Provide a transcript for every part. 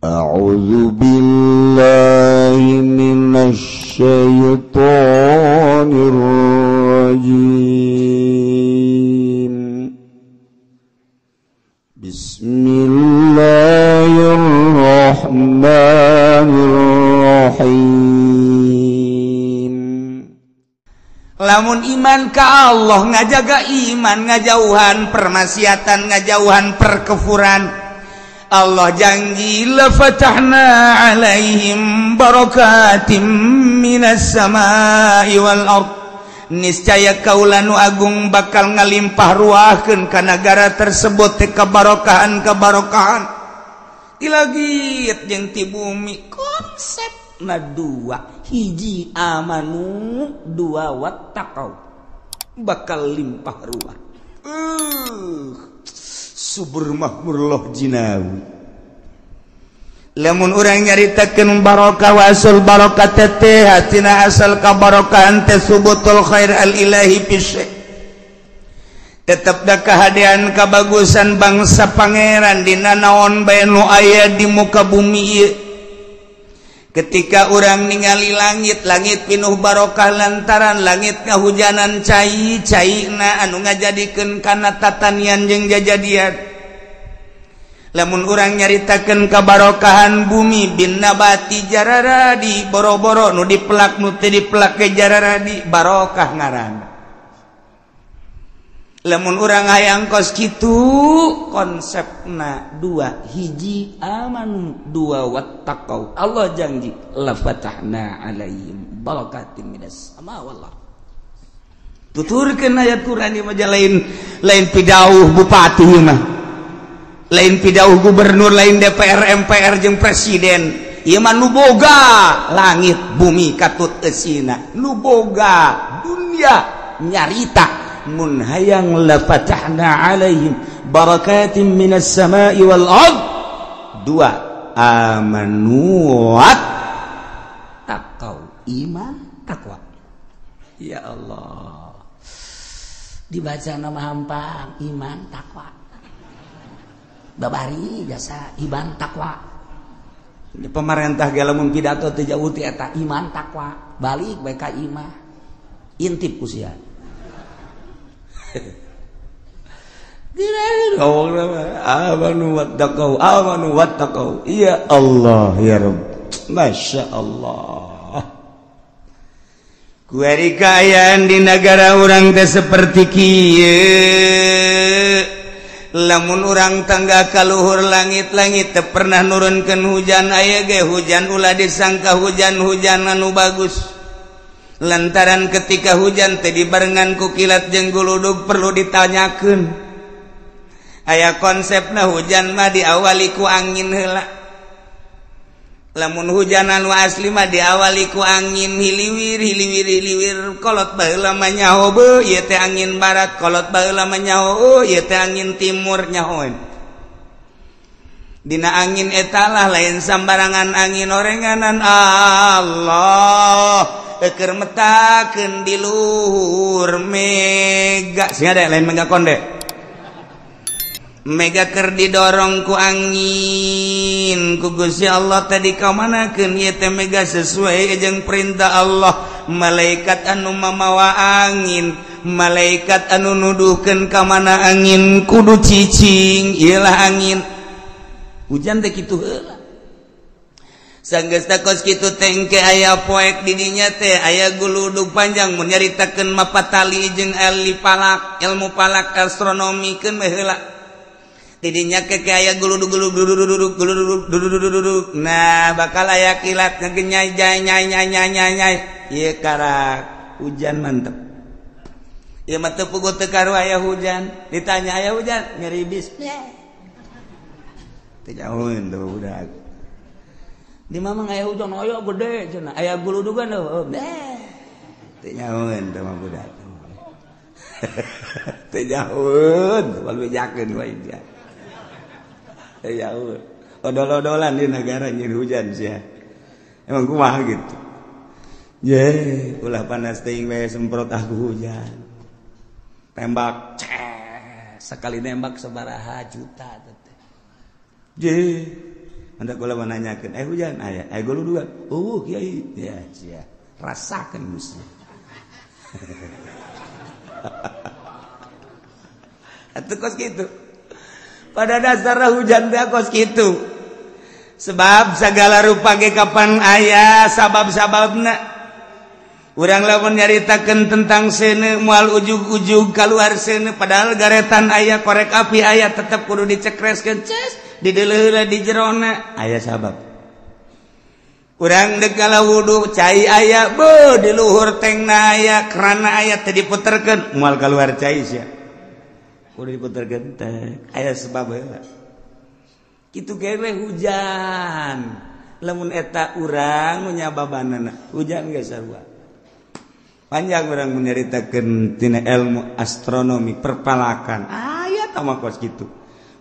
A'udzu billahi minasy syaithanir rajim. Bismillahirrahmanirrahim. Lamun iman ka Allah ngajaga iman, ngajauhan permaksiatan, ngajauhan perkefuran. Allah janji la fatahna alaihim barakatim minas samai wal ard. Niscaya kaula nu agung bakal ngalimpah ruahkeun ka nagara tersebut teh kabarokahan-kabarokahan. Dilagit jeung ti bumi konsepna dua, hiji amanu, dua wattaqau, bakal limpah ruah. Subur makmur loh jinawi. Lamun urang nyaritakeun barokah wasul barokah teh hatina asal kabarokahan teh subutul khair al ilahi fi tetep da kahadean kabagusan bangsa pangeran dina naon bae nu aya di muka bumi ieu. Ketika urang ningali langit, langit pinuh barokah lantaran langit ngahujanan cai caina anu ngajadikeun kana tatanian jeung jajadian. Lamun urang nyaritakeun kabarokahan bumi bin nabati jararadi boro-boro nu dipelak nu teu dipelak ge jararadi barokah ngaranna. Lamun urang hayang kos kitu konsepna dua, hiji amanu, dua wattaqau. Allah janji la fatahna alaihim barakatim minas sama wal ard. Tuturkeun ayat Quran ieu mah lain lain pidauh bupati mah, lain pidauh gubernur, lain DPR MPR jeung presiden. Ieu mah nu boga langit bumi katut eusina, nu boga dunia nyarita mun hayang la fatahna alaihim barakatim minas samai wal ard. Dua, amanu wattaqau, iman takwa. Ya Allah, dibaca nama hampang iman takwa, babari jasa iman takwa. Pemerintah ge lamun pidato teu jauh ti eta iman takwa, balik bae ka imah intip ku sia. Amanu wattaqau, amanu wattaqau. Ya Allah ya Rabb, Masya Allah. Kuari kaayaan di negara urang teh seperti kieu. Lamun urang tangga kaluhur langit-langit teu pernah nurunkeun hujan, aya ge hujan ulah disangka hujan-hujan anu bagus. Lantaran ketika hujan teh dibarengan ku kilat jeung guludug perlu ditanyakeun. Aya konsepna hujan mah diawali ku angin heula. Lamun hujan anu asli mah diawali ku angin hiliwir hiliwir hiliwir, kolot baheula mah nyaho beuh ieu teh angin barat, kolot baheula mah nyaho ieu teh angin timur nyahoeun. Dina angin etalah lain sambarangan angin orenganan Allah eker metakeun di luhur mega. Sing ada lain mega konde. Mega keur didorong ku angin ku Gusti Allah tadi kamanakeun ieu teh mega sesuai jeung perintah Allah. Malaikat anu mamawa angin, malaikat anu nuduhkeun ka mana angin kudu cicing, ieu lah angin. Hujan teh kitu heula. Sanggeus kos kitu tengke aya poek di dinya teh aya guludug panjang mun nyaritakeun mapatali jeung ahli falak, ilmu falak astronomi keun we heula. Di dinya keke aya guludug guludug guludug guludug. Nah, bakal aya kilat ngegenyai jai nyai nyai nyai nyai nyai. Ieu karak hujan mantep. Ieu mah teu puguh teu karu aya hujan, ditanya aya hujan ngeribis. Teu jauheun tuh budak. Di mamang aya hujan aya gede cenah, aya guludugan heuh. Teu nyahoeun teh mah budak. Teu nyahoeun, balujakeun wae dia. Teu nyahoeun. Odol-odolan di negara nyeun hujan sia. Emang kumaha gitu. Ye, ulah panas teuing we semprot aku hujan. Tembak, sekali nembak sabaraha juta teh. Je, Mantap kula mau nanyakeun, hujan aya, goludugan. Eueuh kiai. Ya, sia. Rasakeun geus. Atuh kos kitu. Pada dasarnya hujan teh kos kitu. Sebab segala rupa ge kapan aya sabab-sababna. Urang lamun nyaritakeun tentang seuneu moal ujug-ujug kaluar seuneu padahal garetan aya korek api aya tetep kudu dicekreskeun ces dideuleuh di jerona aya sabab. Urang deuk ngala wudu cai aya beuh di luhur tengna aya kerana aya teu diputerkeun moal kaluar cai sia. Kudu diputerkeun teh aya sebab heula. Kitu ge we hujan. Lamun eta urang nyababanana hujan geus sarua. Panjang orang menyeritakan tina ilmu astronomi perpalakan aya tah mah kos kitu.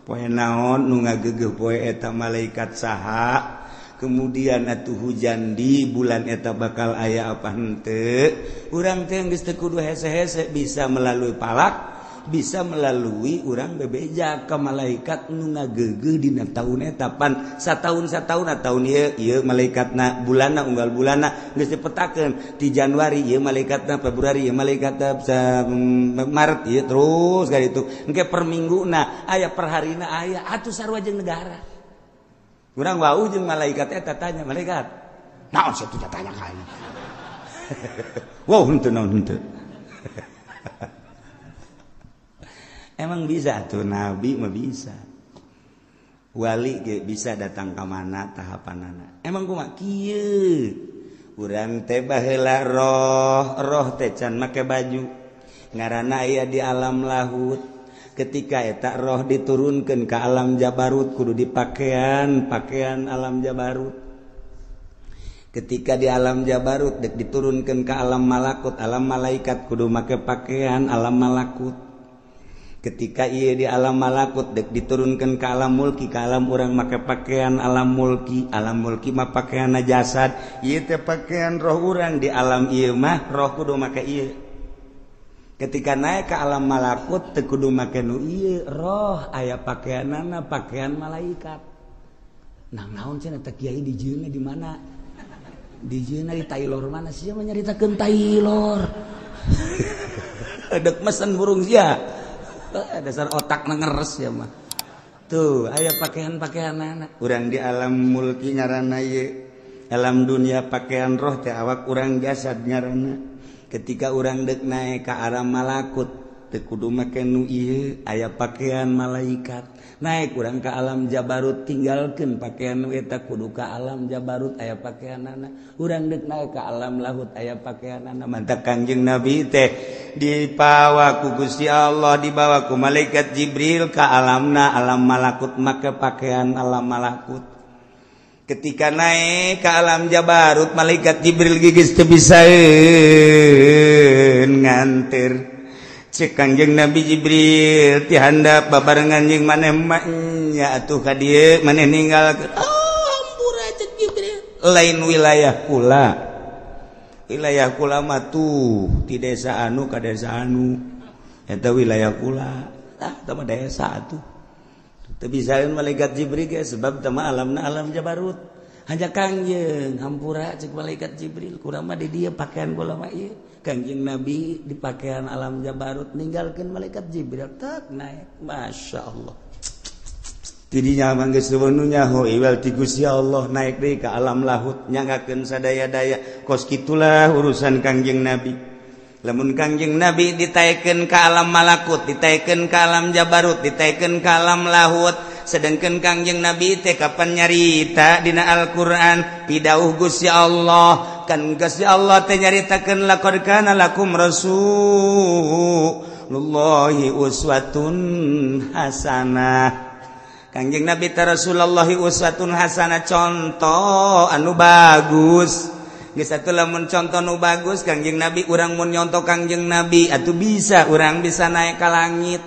Poe naon nu ngagegeuh poe eta malaikat saha, kemudian atuh hujan di bulan eta bakal aya apa henteu. Urang teh geus teu kudu hese-hese bisa melalui palak, bisa melalui urang bebeja ka malaikat nu ngagegeuh dina taun eta pan sataun-sataun taun ieu ieu malaikatna bulanna unggal bulanna geus dipetakeun di Januari ieu malaikatna Februari ieu malaikatna Maret ieu terus ka ditu engke per mingguna aya per harina aya atuh sarua jeung negara urang wau jeung malaikat eta tanya malaikat naon sia teh tanya ka aing wow henteu naon henteu. Emang bisa tuh nabi mah bisa. Wali ge bisa datang ka mana tahapanana. Emang kumaha kieu? Urang teh baheula roh, roh teh can make baju. Ngaranna aya di alam lahut. Ketika eta roh diturunkeun ka alam jabarut kudu dipakean pakaian alam jabarut. Ketika di alam jabarut dek diturunkeun ka alam malakut, alam malaikat kudu make pakaian alam malakut. Ketika ia di alam malakut dek diturunkan ke alam mulki, ke alam orang make pakaian alam mulki, alam mulki mah pakaian jasad, ieu teh pakaian roh urang di alam ieu mah roh kudu make ieu. Ketika naik ke alam malakut teu kudu make nu ieu, roh aya pakaianana pakaian malaikat. Nah naon cenah teh kiai dijieunna di mana? Dijieunna di Taylor mana sia mah nyaritakeun Taylor. Dek mesen burung sia. Dasar otak ngeres ya mah. Tuh, aya pakaian-pakaian anak. Urang di alam mulki ngaranna ieu. Alam dunia pakaian roh teh awak urang jasad ngaranna. Ketika urang deuk naik ka alam malakut teu kudu make nu ieu, aya pakaian malaikat. Naik urang ka alam jabarut tinggalkeun pakaian nu eta kudu ka alam jabarut aya pakaianana. Urang deuk naik ka alam lahut aya pakaianana. Mantak Kangjeng Nabi teh dipawa ku Gusti Allah, dibawa ku malaikat Jibril ka alamna alam malakut make pakaian alam malakut. Ketika naik ke alam jabarut malaikat Jibril gigis teu bisaeun nganter. Cek Kangjeng Nabi Jibril ti handap babarengan jeung maneh mah nya atuh ka dieu maneh ninggalkeun. Oh hampura cek Jibril. Lain wilayah kula. Wilayah kula mah tuh ti desa anu ka desa anu. Eta wilayah kula. Tah tah mah desa atuh. Teu bisaeun malaikat Jibril ge sebab tah mah alamna alam jabarut. Hanya Kangjeng hampura cek malaikat Jibril kula mah di dieu pakaian kula mah ieu. Kangjeng Nabi di pakaian alam jabarut ninggalkeun malaikat Jibril tak naik. Masya Allah. Tidinya mah geus nu nyaho iwal ti Gusti Allah naik deui ka alam lahut nyangakeun sadaya-daya. Kos kitulah urusan Kangjeng Nabi. Lamun Kangjeng Nabi ditaekeun ka alam malakut, ditaekeun ka alam jabarut, ditaekeun ka alam lahut. Sedangkan Kangjeng Nabi teh kapan nyarita dina Al-Qur'an pidauh Gusti Allah. Kan Gusti Allah teh nyaritakeun laqad kana lakum rasulullahi uswatun hasanah. Kangjeng Nabi teh Rasulullah uswatun hasanah, contoh anu bagus. Geus atuh lamun contoh nu bagus Kangjeng Nabi urang mun nyontoh Kangjeng Nabi atuh bisa urang bisa naik ka langit.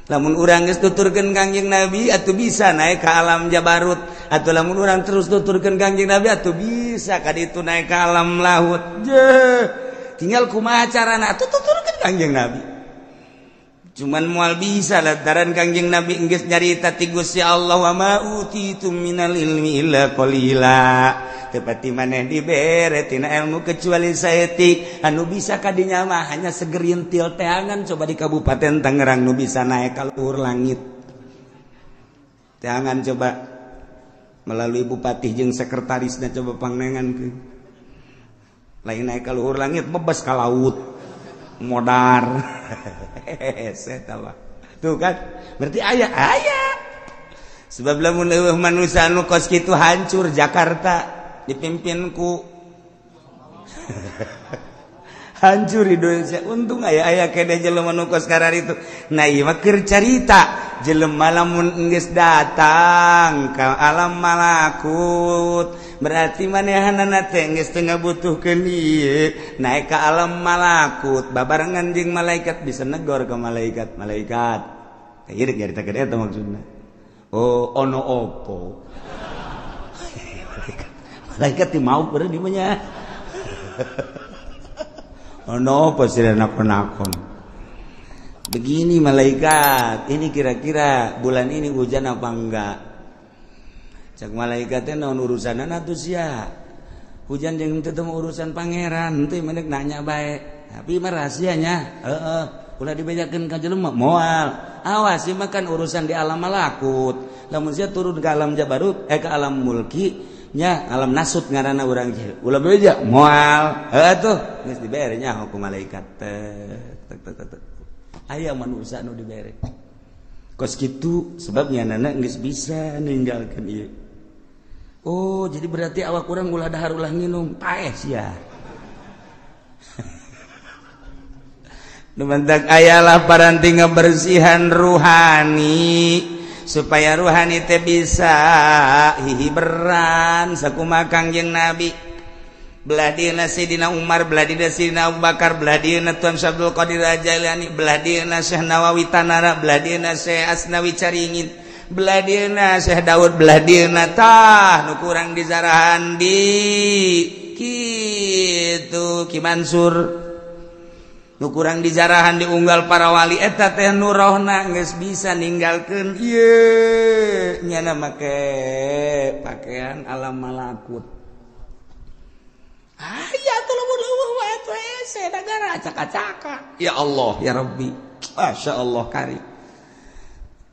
Lamun urang geus tuturkeun Kangjeng Nabi atuh bisa naik ka alam jabarut. Atuh lamun urang terus tuturkeun Kangjeng Nabi atuh bisa ka ditu naik ka alam lahut. Jeh, tinggal kumaha carana atuh tuturkeun Kangjeng Nabi. Cuman moal bisa lantaran Kangjeng Nabi geus nyarita ti Gusti Allah wa ma utitum minal ilmi illa qalila. Teu pati maneh dibere tina ilmu kecuali saeutik. Anu bisa kadinya mah hanya segerintil teangan coba di Kabupaten Tangerang nu bisa naik ka luhur langit. Teangan coba melalui bupati jeung sekretarisna coba pangnengankeun. Lain naik ka luhur langit bebas ka laut. Modar. Tuh kan berarti aya aya sebab lamun leuweuh manusia anu kos kitu hancur Jakarta dipimpin ku hancur Indonesia. Untung aya aya kene jelema nu kos kararitu. Nah ieu mah keur carita jelema lamun geus datang ka alam malakut berarti manehanana teh geus teu ngabutuhkeun ieu naik ka alam malakut babarengan jeung malaikat bisa negor ke malaikat. Malaikat ieu rek nyaritakeun eta maksudna. Oh ono opo malaikat malaikat ti mauk beureun di mah nya. Ono opo sira nakon-nakon. Begini malaikat, ini kira-kira bulan ini hujan apa enggak? Cak malaikatnya naon urusanana atuh sia. Hujan jeung teu teu urusan pangeran, teu menek nanya bae. Tapi mah rahasianya, heeh, ulah dibejakeun ka jelema moal. Awas ieu mah kan urusan di alam malakut. Lamun sia turun ke alam jabarut, ke alam mulki, nya alam nasut ngaranna urang ieu. Ulah beja moal. Heuh atuh, geus dibere nya ku malaikat. Tek tek tek. Aya manusia nu dibere. Kos kitu sebabnya nana geus bisa ninggalkeun ieu. Oh, jadi berarti awak urang ulah dahar ulah nginum, paeh sia. Nu mantak ayalah paranti ngabersihan ruhani supaya ruhani teh bisa hihiberan sakumaha Kangjeng Nabi. Belah dieuna Sayyidina Umar, belah dieuna Sayyidina Abu Bakar, belah dieuna Tuan Syekh Abdul Qadir Jailani, belah dieuna Syekh Nawawi Tanara, belah dieuna Syekh Asnawi Caringin, belah dieuna Syekh Daud, belah dieuna tah nu kurang dizarahan di kitu Ki Mansur nu kurang dijarahan diunggal para wali eta teh nu rohna geus bisa ninggalkeun ieu nyana make pakaian alam malakut. Aya tuh lamun leuweuh wae teh hese nagara acak-acaka. Ya Allah ya Rabbi, Masya Allah karim.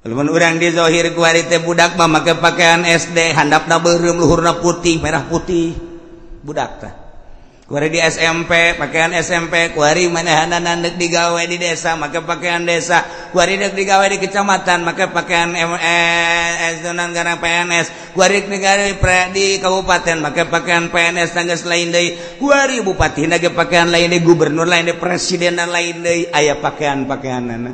Lamun urang di zahir ku hari teh budak mah make pakaian SD handapna beureum luhurna putih merah putih budak teh. Kuari di SMP pakaian SMP, kuari manehanana deuk digawe di desa make pakaian desa, kuari deuk digawe di kecamatan make pakaian MS nan garang PNS, kuari digawe di kabupaten make pakaian PNS tangges lain deui, kuari bupati na ge pakaian lain deui, gubernur lain deui, presiden lain deui, aya pakaian-pakaianana.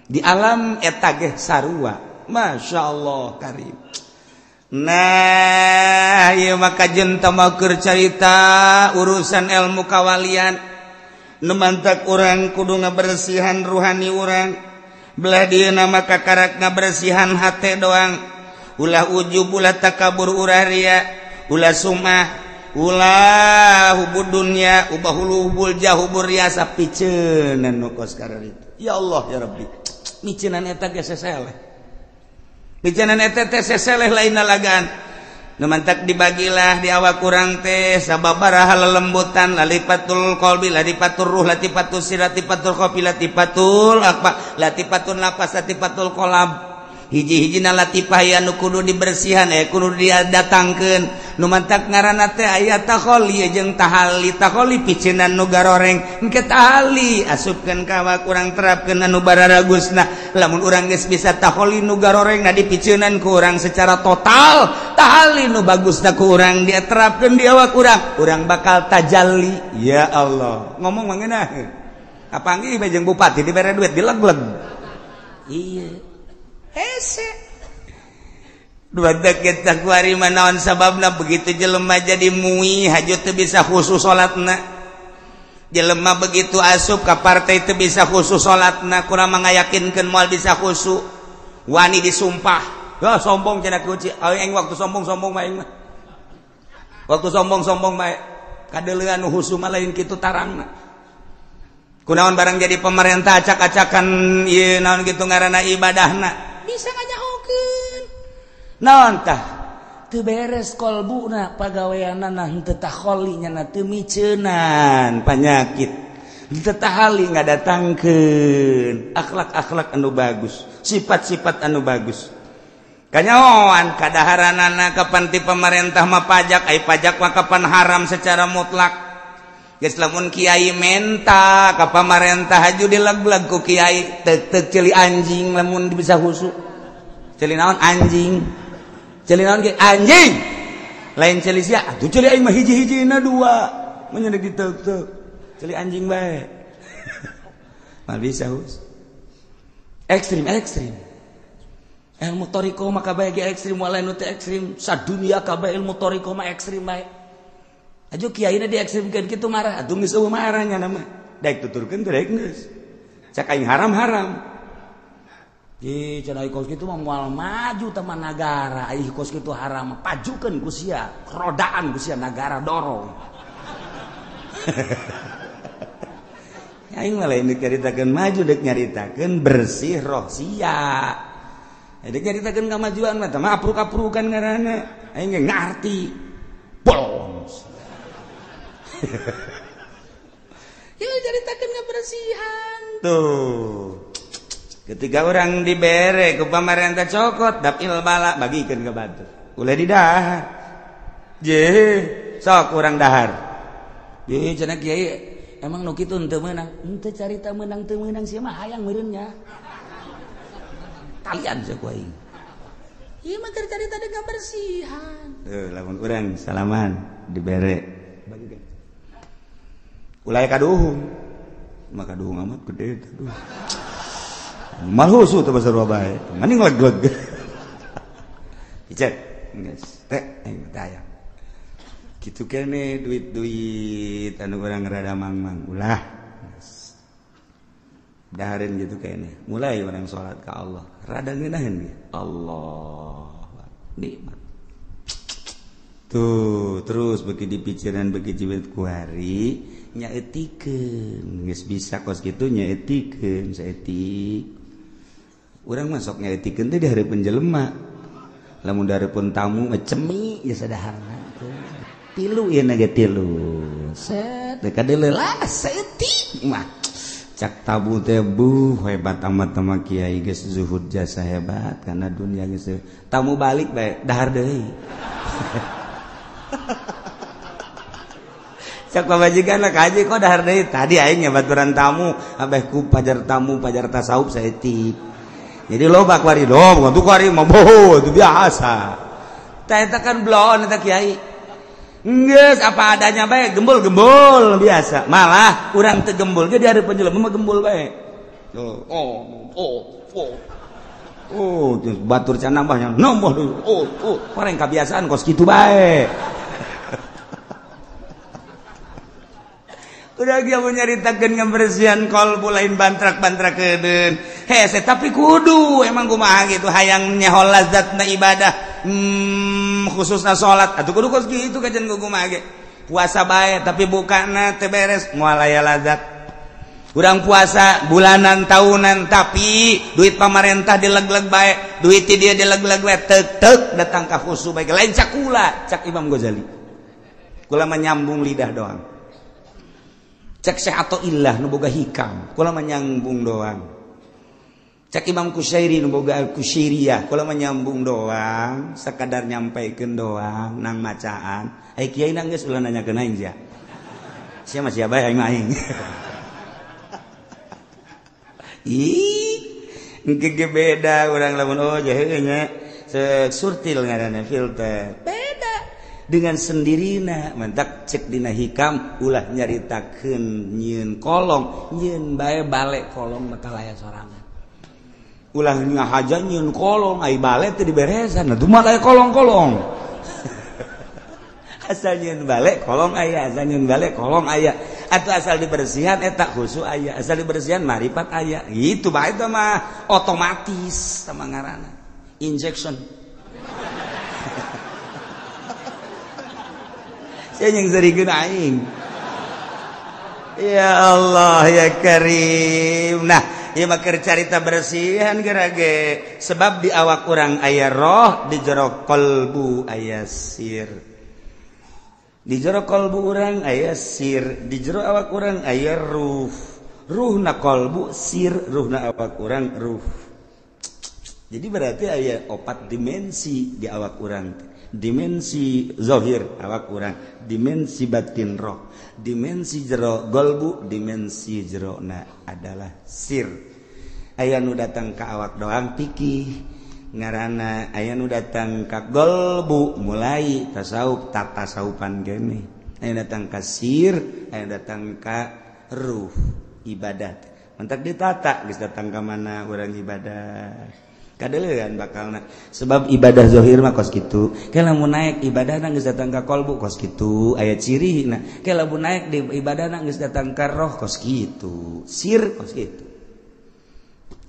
Di alam eta ge sarua. Masya Allah karim. Nah, ieu maka jenta mah keur carita urusan ilmu kawalian. Nu mantak urang kudu ngabersihan ruhani urang. Belah dieuna maka karak ngabersihan hate doang. Ulah ujub, ulah takabur, ulah ria, ulah sumah, ulah hubud dunya, ubah hubul jah, hubur riasa piceunan nu kos kararitu. Ya Allah ya Rabbi. Miceunan eta ge seseleh. Bicanan eta teh seseleh lain lalagan. Nu mantak dibagilah di awak urang teh sababaraha lelembutan lalipatul qalbi lalipatul ruh latipatul sir latipatul qafi latipatul akfa latipatul nafas latipatul qalab. Hiji-hijina latifah aya nu kudu dibersihan aya kudu didatangkeun. Nu mantak ngaranna teh aya takholi jeung tahalli. Takholi piceunan nu garoreng engke tahalli asupkeun ka awak urang terapkeun anu bararagusna. Lamun urang geus bisa takholi nu garoreng na dipiceunan ku urang secara total, tahalli nu bagusna ku urang diterapkeun di awak urang, urang bakal tajalli. Ya Allah, ngomong mah ngeunah. Kapanggih bae jeung bupati dibere duit dilegleg. Iya. Hese. Dua kita kuari manaon sababna begitu jelema jadi mui haju teu bisa khusus salatna. Jelema begitu asup ka partai teu bisa khusus salatna, kurang mangayakinkeun moal bisa khusyuk. Wani disumpah. Ya sombong cenah kunci. Aing waktu sombong-sombong mah aing mah. Waktu sombong-sombong mah kadeuleuan nu khusyuk mah lain kitu tarangna. Kunaon barang jadi pemerintah acak-acakan ieu naon kitu ngaranna ibadahna bisa nganyahokeun. Naon tah teu beres kolbuna pagaweanana henteu takholi nya teu miceunan panyakit. Henteu tahali ngadatangkeun akhlak-akhlak anu bagus, sifat-sifat anu bagus. Kanyahoan kadaharanana kapan ti pemerintah mah pajak, ai pajak mah kapan haram secara mutlak. Geus lamun kiai menta ka pamarentah haju dileg-leg ku kiai teuk-teuk ceuli anjing lamun bisa husu. Ceuli naon anjing? Ceuli naon ge anjing. Lain ceuli sia, atuh ceuli aing mah hiji-hijina dua. Mun nya diteuk-teuk. Ceuli anjing bae. Mah bisa hus. Ekstrim ekstrim. Ilmu thariqah mah kabeh ge ekstrim, walain nu teu ekstrim, sadunia kabeh ilmu thariqah mah ekstrim bae. Aja kiaina diekstrimkeun kitu marah, atuh geus eueuh marahnya nama. Daek tuturkeun teh daek geus. Cak aing haram-haram. Ih, cenah kos kitu mah moal maju teh mah nagara, ai kos kitu haram, pajukeun ku sia, rodaan ku sia nagara dorong. Aing mah lain deuk nyaritakeun maju, deuk nyaritakeun bersih roh sia. Deuk nyaritakeun kamajuan mah teh mah apruk-aprukan ngaranna. Aing ge ngarti. Bolong. Ya ceritakan kebersihan tuh. Ketika orang dibere ke pemerintah cokot dapil bala bagikan ke batu. Ulah didahar. Je, sok urang dahar. Je cenah kiai emang nu kitu henteu meunang. Henteu carita meunang teu meunang sia mah hayang meureun nya. Talian sia ku aing. Ieu mah keur carita kebersihan. Tuh lamun urang salaman dibere bagikan. Ulah kaduhung. Maka kaduhung amat gede aduh. Malhusu teh basar bae. Mending leg-leg. Icet geus teh aing teh. Kitu kene duit-duit anu urang rada mangmang ulah. Dahareun gitu kene. Mulai urang salat ka Allah. Rada ngeunaheun ge. Allah nikmat. Tuh terus beki dipikiran beki jiwet kuari nyaetikeun geus bisa kos kitu nyaetikeun saeutik. Urang mah sok nyaetikeun teh di hareupeun jelema. Lamun di hareupeun tamu mah cemi geus sadaharna. Tilu ieu na ge tilu. Set teh kadeuleu lah saeutik mah. Cak tabu teh buh hebat amat sama kiai geus zuhud jasa hebat karena dunia geus tamu balik bae dahar deui. Cak pamajikan lah kaji kok dahar deui tadi aing nyabaturan tamu abeh ku pajar tamu pajar tasawuf saeutik. Jadi loba kuari dom tuh kuari mah boho itu biasa. Tah eta kan bloon eta kiai. Geus apa adanya bae gembul-gembul biasa. Malah urang teu gembul ge di hareupeun jelema mah gembul bae. Oh oh oh. Oh, batur can nambahnya nambah deui. Oh, oh, orang kebiasaan kos kitu bae. Udah dia mau nyaritakeun kebersihan kolbu lain bantrak-bantrak kedeun. Hese tapi kudu emang kumaha gitu hayang nyaho lazatna ibadah. Khususna salat atuh kudu kos kitu kajen kumaha ge. Puasa bae tapi bukana teu beres moal aya lazat. Urang puasa bulanan tahunan tapi duit pamarentah dileg-leg bae, duit ti dia dileg-leg bae teuk-teuk datang ka khusu bae lain cakula cak Imam Ghazali. Kula mah nyambung lidah doang. Cek Syekh Athaillah nu boga hikam, kula mah nyambung doang. Cek Imam Kusyairi nu boga Al-Kusyairiyah, kula mah nyambung doang, sakadar nyampaikeun doang nang macaan. Ai kiai nang geus ulah nanyakeun aing sia. Sia mah sia bae aing mah aing. Ih, engke ge beda urang lamun oh jahe nya surtil ngaranna filter. Beda dengan sendirina mentak cek dina hikam ulah nyaritakeun nyieun kolong nyieun bae balik kolong bakal aya sorangan. Ulah ngahaja nyieun kolong ai bale teu diberesan atuh mah aya kolong-kolong. Asal nyieun balik kolong aya, asal nyieun balik kolong aya. Atau asal dibersihan eta khusu aya, asal dibersihan marifat aya. Gitu bae teh mah otomatis sama ngaranna. Injection. Saya yang serikeun aing. Ya Allah ya Karim. Nah, ieu mah keur carita bersihan gerage. Sebab di awak urang aya roh, di jero qalbu aya sir. Di jero qalbu urang aya sir, di jero awak urang aya ruh. Ruhna qalbu sir, ruhna awak urang ruh. Jadi berarti aya opat dimensi di awak urang. Dimensi zahir awak urang, dimensi batin roh, dimensi jero golbu, dimensi jerona adalah sir. Aya nu datang ka awak doang pikih ngaranna, aya nu datang ka golbu mulai tasawuf tatasawufan gene, aya datang ka sir, aya datang ka ruh ibadat. Mentak ditata geus datang ka mana urang ibadah. Kadeuleun bakalna sebab ibadah zahir mah kos kitu. Ke lamun naik ibadahna geus datang ka qalbu kos kitu, aya cirina. Ke lamun naik di ibadahna geus datang ka roh kos kitu, sir kos kitu.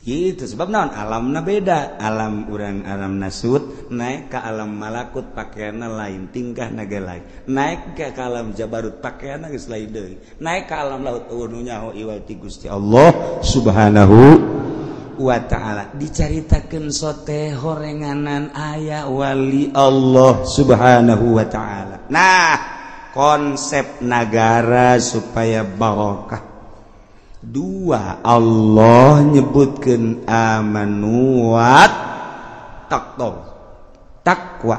Gitu sebab naon alamna beda, alam urang alam nasut naik ka alam malakut pakaianna lain, tingkahna ge lain. Naik ka alam jabarut pakaianna geus lain deui. Naik ka alam laut eueuh nu nyaho iwal ti Gusti Allah Subhanahu wa ta'ala. Dicaritakeun sote horenganan aya wali Allah Subhanahu wa ta'ala. Nah, konsep nagara supaya barokah. Dua, Allah nyebutkeun amanu wa taqwa. Takwa,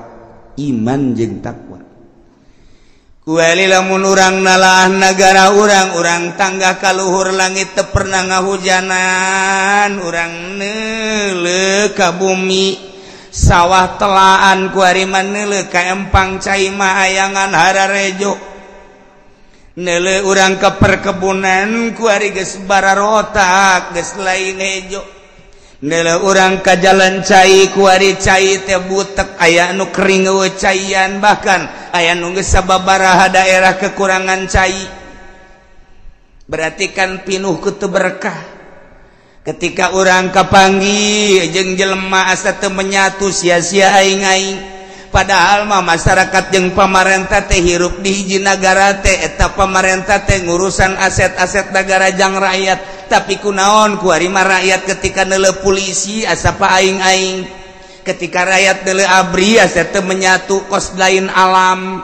iman jeung takwa. Kuali lamun urang nalaah nagara urang, urang tanggah ka luhur langit teu pernah ngahujanan, urang neuleuh ka bumi sawah telaan kuari mah neuleuh ka empang cai mah ayangan hararejo. Neuleuh urang ka perkebunan kuari geus bararotak geus lain hejo. Neuleuh urang ka jalan cai kuari cai teh butek aya nu kering eueuh caian, bahkan aya nu geus sababaraha daerah kekurangan cai. Berarti kan pinuh ku teu berkah. Ketika urang kapanggih jeung jelema asa teu menyatu sia-sia aing-aing. Padahal mah masyarakat jeung pamarentah teh hirup di hiji nagara teh, eta pamarentah teh ngurusan aset-aset nagara jang rakyat. Tapi kunaon kuari mah rakyat ketika neuleuh polisi asa pa aing-aing, ketika rakyat neuleuh abri asa teu menyatu kos lain alam.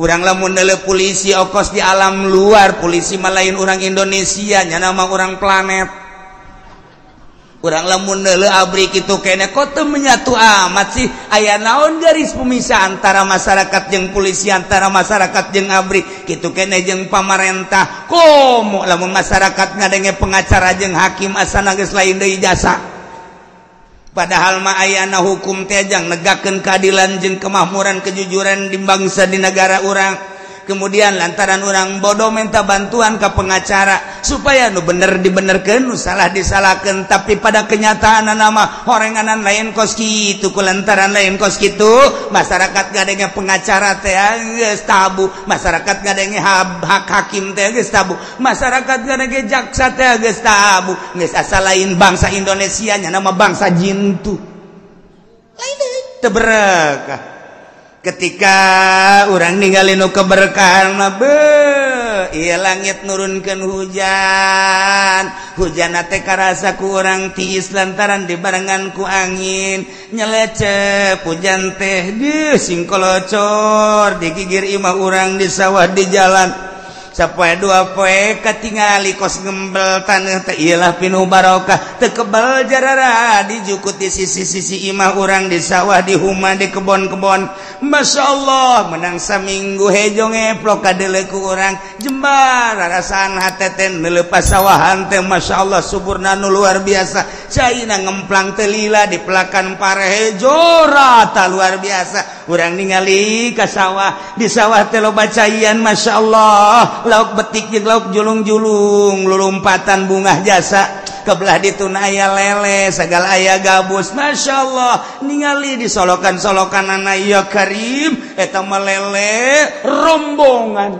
Urang lamun neuleuh polisi okos di alam luar, polisi mah lain urang Indonesia, nyana mah urang planet. Urang lamun neuleuh abri kitu kene kok teu menyatu amat sih, aya naon garis pemisah antara masyarakat jeung polisi, antara masyarakat jeung abri kitu kene jeung pamarentah. Komo lamun masyarakat ngadenge pengacara jeung hakim asana geus lain deui jasa. Padahal mah ayana hukum teh jang negakeun keadilan jeung kemakmuran kejujuran di bangsa di negara urang. Kemudian lantaran orang bodoh minta bantuan ke pengacara supaya nu bener dibenerkeun, nu salah disalahkeun, tapi pada kenyataan nama horenganan lain kos kitu, ku lantaran lain kos kitu masyarakat ngadenge pengacara teh geus tabu, masyarakat ngadenge hak hakim teh geus tabu, masyarakat ngadenge jaksa teh geus tabu, geus asa lain bangsa Indonesia nya nama bangsa jintu. Lain deui teu berekah. Ketika orang ninggalin nu keberkahan mah beuh, ieu langit nurunkeun hujan, hujan teh karasa ku urang tiis lantaran dibarengan ku angin nyelecep hujan teh deuh singkolocor digigir imah urang di sawah di jalan. Sapoe dua poe katingali kos gembel taneuh teh ieulah pinuh barokah teu kebel jarara dijukut di sisi-sisi imah urang di sawah di huma di kebon-kebon. Masya Allah menang saminggu hejo ngeplok kadeuleuh ku urang jembar rarasaan hate teh neuleuh pasawahan teh. Masya Allah suburna nu luar biasa, caina ngemplang teh lila di pelakan pare hejo rata luar biasa. Urang ningali ka sawah, di sawah teh loba caian. Masya Allah lauk betik jeung lauk julung-julung lulumpatan bungah jasa kebelah dituna aya lele segala aya gabus. Masya Allah ningali di solokan-solokan ya Karim eta mah lele rombongan.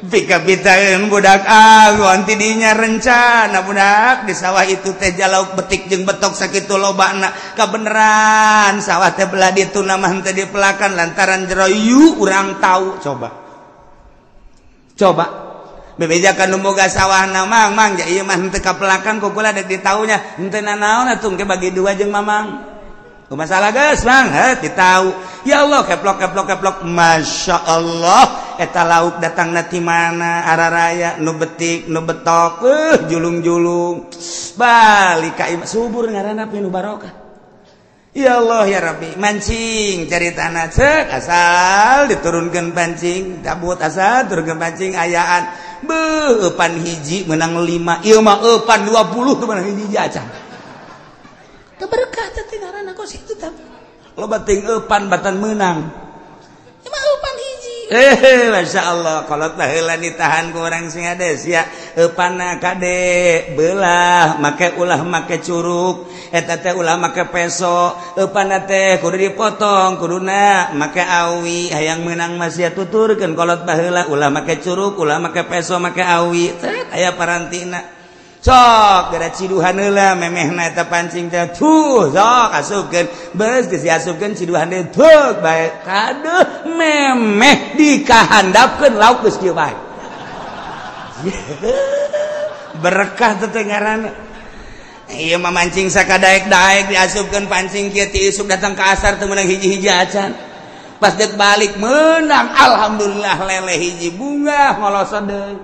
Pika-pitaeun budak angon tidinya rencana budak di sawah itu teh jalauk betik jeung betok sakitu lobana kabeneran sawah teh belah ditu mah henteu dipelakan lantaran jero yu urang tahu coba. Coba bebejakan nu boga sawahna mang mang ja ieu mah henteu kapelakan ku kula dek ditaunya henteu nanaon atuh engke bagi dua jeung mamang. Masalah geus mang heuh ditau. Ya Allah keplok keplok keplok Masya Allah eta lauk datangna ti mana araraya nu betik nu betok julung-julung balik ka imah subur ngaranna pinu barokah. Ya Allah ya Rabbi mancing cari tanah cek asal diturunkeun pancing cabut asal turunkeun pancing ayaan beuh eupan hiji menang 5 ieu mah eupan 20 tuh menang hiji acan. Teu berkah teh ngaranna kos kitu tah. Loba teuing eupan batan meunang. Ieu mah eupan hiji. Masya Allah kolot baheula ditahan ku urang sing hades ya. Eupanna kade beulah make ulah make curug eta teh ulah make peso eupanna teh kudu dipotong kuduna make awi hayang meunang mah sia tuturkeun kolot baheula ulah make curug ulah make peso make awi teh aya parantina. Sok gara ciduhan heula memehna eta pancing teh tuh sok asupkeun beus geus diasupkeun ciduhan deui tuh bae kaduh memeh dikahandapkeun lauk geus kieu bae. Berkah teh ngaranna. Ieu mah mancing sakadaek-daek diasupkeun pancing kieu ti isuk datang ka asar teu meunang hiji-hiji acan. Pas deuk balik meunang alhamdulillah lele hiji bunga ngolosod deui.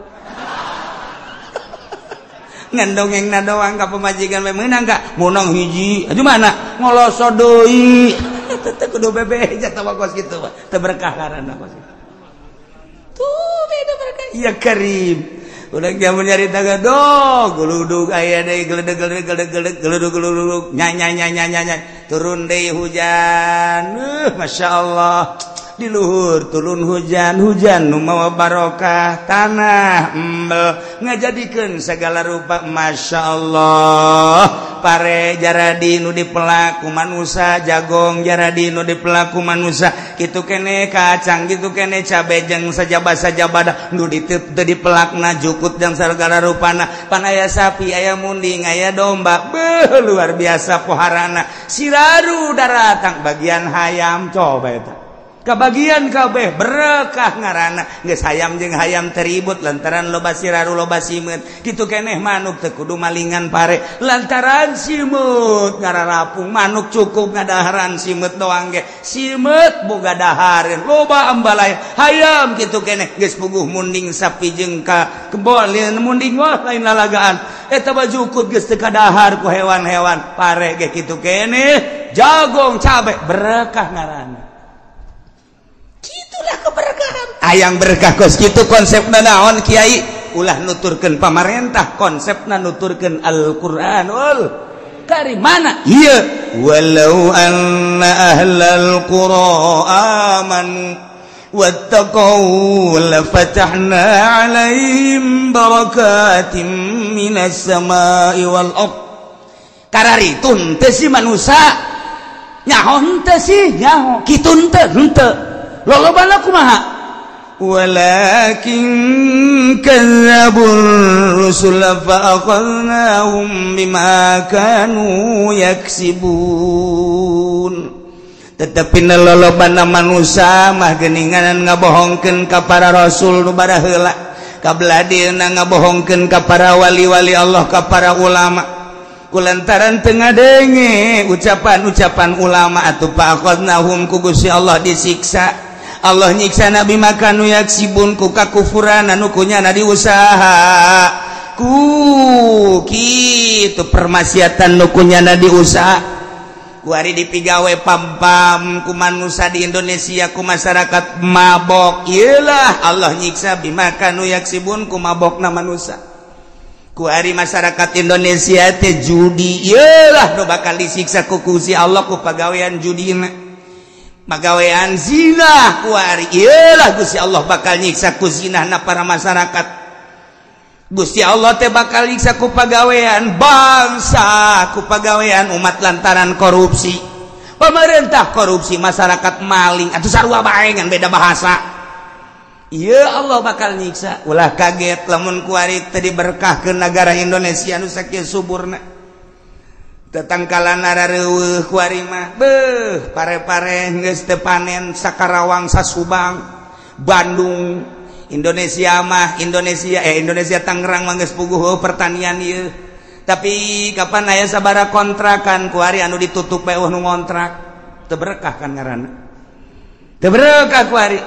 Ngan dongengna doang ka pamajikan we meunang ka meunang hiji atuh mana ngoloso deui teu kudu bebeja tawa kos kitu mah teu berkah ngaranna kos kitu tuh beda berkah ya karim urang jamun nyarita gadog guludug aya deui geledeg geledeg geledeg geludug geludug nya nya nya nya nya turun deui hujan masyaallah di luhur turun hujan hujan nu mawa barokah tanah embel ngajadikeun segala rupa Masya Allah pare jaradi nu dipelaku manusa jagong jaradi nu dipelaku manusa kitu kene kacang kitu kene cabe jeung sajaba-sajabada nu diteup teu dipelakna jukut jeung segala rupana pan aya sapi aya munding aya domba beuh luar biasa poharana siraru daratang bagian hayam coba eta kebagian kabeh berkah ngaranna geus hayam jeung hayam teribut lantaran loba siraru loba simeut kitu keneh manuk teu kudu malingan pare lantaran simeut ngararapung manuk cukup ngadaharan simeut doang ge simeut boga dahareun loba ambalaya hayam kitu keneh geus puguh munding sapi jeung ka kebon munding wah lain lalagaan eta mah jukut geus teu kadahar ku hewan-hewan pare ge kitu keneh jagong cabe berkah ngaranna. Itulah keberkahan. Ayang berkah kos kitu konsepna naon kiai ulah nuturkeun pamarentah konsepna nuturkeun Al-Qur'anul Karim mana ieu walau anna ahlal qura amanu wattaqau lafatahna 'alaihim barakatim minas samai wal ard. Kararitun teh si manusa nyaho henteu sih nyaho kitu henteu henteu lolobana kumaha walakin kadzdzabur rusul fa akhadnahum bima kanu yaksibun. Tetapi lolobana manusa mah geuningan ngabohongkeun ka para rasul nu baraheula kabladieuna ngabohongkeun ka para wali-wali Allah ka para ulama kulantaran teu ngadenge ucapan-ucapan ulama atuh fa akhadnahum ku Gusti Allah disiksa. Allah nyiksa nabi makanu yaksibun ku kakufuran anu kunyana diusaha ku kitu permaksiatan nu kunyana diusaha kuari dipigawe pam-pam ku manusa di Indonesia ku masyarakat mabok iyalah Allah nyiksa bimakanu yaksibun ku mabokna manusa kuari masyarakat Indonesia teh judi iyalah nu bakal disiksa ku Gusti Allah ku pagawean judina pagawean zina kuari iyalah Gusti Allah bakal nyiksa ku zinahna para masyarakat. Gusti Allah teh bakal nyiksa ku pagawean bangsa ku pagawean umat lantaran korupsi pemerintah korupsi masyarakat maling atuh sarua bae ngan beda bahasa. Ieu Allah bakal nyiksa. Ulah kaget lamun kuari teu diberkahkeun nagara Indonesia nu sakieu suburna. Tetangkalan arareuweuh kuari mah beuh pare-pare geus teu panen Sakarawang Sasubang Bandung Indonesia mah Indonesia Indonesia Tangerang mah geus puguh pertanian ieu. Tapi kapan aya sabara kontrakan kuari anu ditutup bae nu ngontrak teu berkah kan ngaranna. Teu berkah kuari.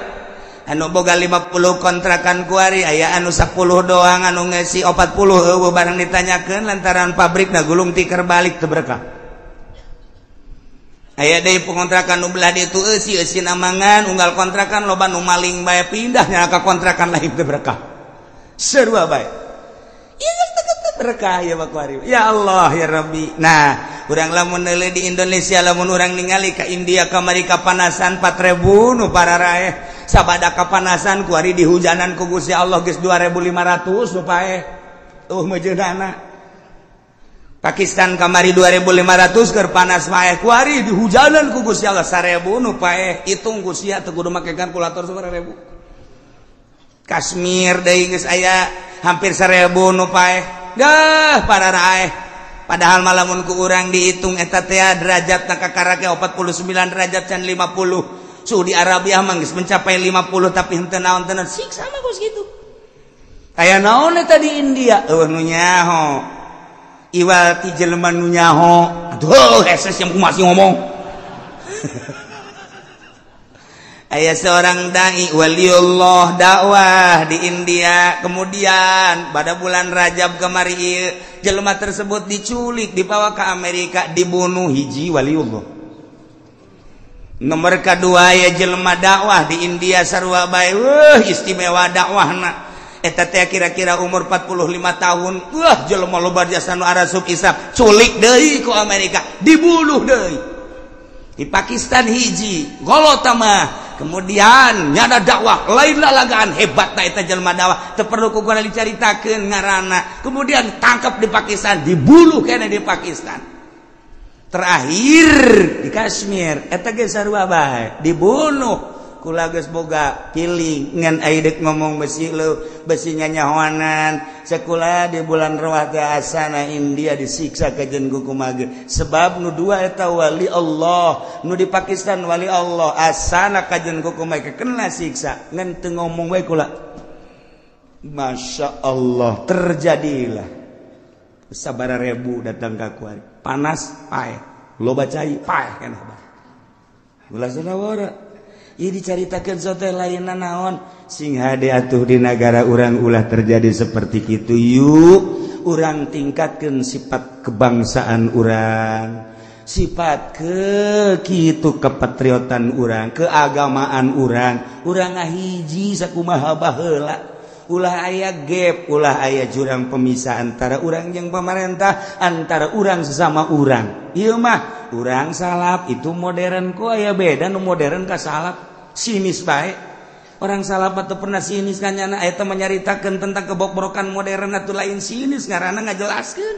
Anu boga 50 kontrakan kuari aya anu 10 doang anu ngeusi 40 eueuh barang ditanyakeun lantaran pabrikna gulung tikar balik teu berkah. Aya deui pengontrakan nu belah ditu eusi-eusi namangan unggal kontrakan loba nu maling bae pindah nya ka kontrakan lain teu berkah. Sarua bae. Ieu geus teu berkah ya kuari. Ya Allah ya Rabbi. Nah, urang lamun neuleuh di Indonesia lamun urang ningali ka India kamari kapanasan 4000 nu pararaeh. Sabada kapanasan kuari dihujanan ku Gusti Allah geus 2500 nu paeh. Tuh meujeunana. Pakistan kamari 2500 keur panas paeh kuari dihujanan ku Gusti Allah 1000 nu paeh. Hitung ku sia teu kudu make kalkulator 1000. Kashmir deui geus aya hampir 1000 nu paeh. Dah pararaeh. Padahal malamun ku urang dihitung eta teh derajatna kakarake 49 derajat can 50. Saudi Arabia mah geus mencapai 50 tapi henteu naon teu siksa mah geus kitu. Aya naon eta di India? Eueuh nu nyaho. Iwal ti jelema nu nyaho. Aduh, heses yang masih ngomong. Aya seorang dai waliullah dakwah di India. Kemudian pada bulan Rajab kamari ieu jelema tersebut diculik, dibawa ke Amerika, dibunuh hiji waliullah. Nomor kedua ya jelema dakwah di India sarua bae istimewa dakwahna eta teh kira-kira umur 45 tahun wah jelema loba jasa nu arasup isap culik deui ku Amerika dibunuh deui di Pakistan hiji golota mah kemudian nyada dakwah lain lalagaan hebatna eta jelema dakwah teu perlu ku gua dicaritakeun ngaranna kemudian tangkap di Pakistan dibunuh keneh di Pakistan. Terakhir di Kashmir eta ge sarua bae dibunuh kula geus boga piling ngan ai deuk ngomong besi leu besi nyanyahoanan sakulah di bulan Rawah teh asana India disiksa kajen ku kumaha sebab nu dua eta wali Allah nu di Pakistan wali Allah asana kajen ku kumaha kena siksa ngan teu ngomong bae kula. Masya Allah terjadilah sabara ribu datang ka kuari panas paeh loba cai paeh keneh bae ulah sanawara ieu dicaritakeun sote lainna naon sing hade atuh di nagara urang ulah terjadi seperti kitu yuk urang tingkatkeun sifat kebangsaan urang sifat ke kitu kepatriotan urang keagamaan urang urang ngahiji sakumaha baheula ulah aya gap ulah aya jurang pemisah antara urang yang pemerintah antara urang sesama urang ieu mah urang salaf itu modern ku aya beda nu modern ka salaf sinis bae orang salaf teu pernah sinis ka nyana eta menyaritakeun tentang kebokbrokan modern atuh lain sinis ngaranna ngajelaskeun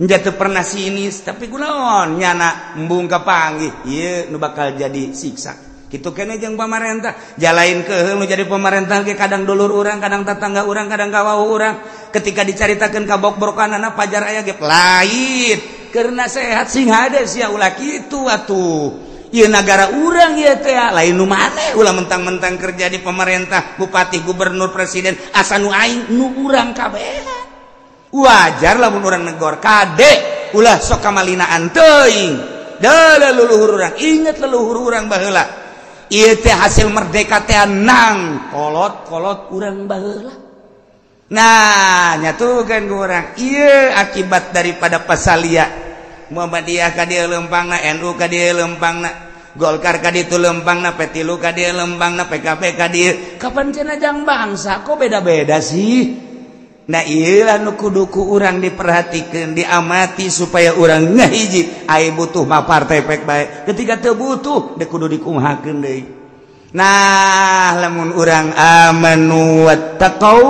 nya teu pernah sinis tapi kunaon nyana embung kapanggih ieu nu bakal jadi siksa kitu kene jeung pamarentah jalain keuheul nu jadi pamarentah ge kadang dulur urang kadang tetangga urang kadang kawau urang ketika dicaritakeun ka bokbrokanana pajar aya ge lain keur nasehat sing hade sia ulah kitu atuh ieu nagara urang ieu teh lain nu maneh ulah mentang-mentang kerja di pemerintah bupati gubernur presiden asa nu aing nu urang kabehan wajar lamun urang negor kade ulah sok kamalinaan teuing deuleu leluhur urang inget leluhur urang baheula ieu teh hasil merdeka teh nang kolot-kolot urang baheula. Nah, nyatukeun ku urang ieu akibat daripada pasalia Muhammadiyah ka dieu leumpangna, NU ka dieu leumpangna, Golkar ka ditu leumpangna, P3 ka dieu leumpangna, PKB ka dieu. Kapan cenah jang bangsa kok beda-beda sih? Nah, ieu lah nu kudu ku urang diperhatikeun, diamati supaya urang ngahiji. Ai butuh mah partai pek bae. Ketika teu butuh deuk kudu dikumahakeun deui. Nah, lamun urang amanu wattaqau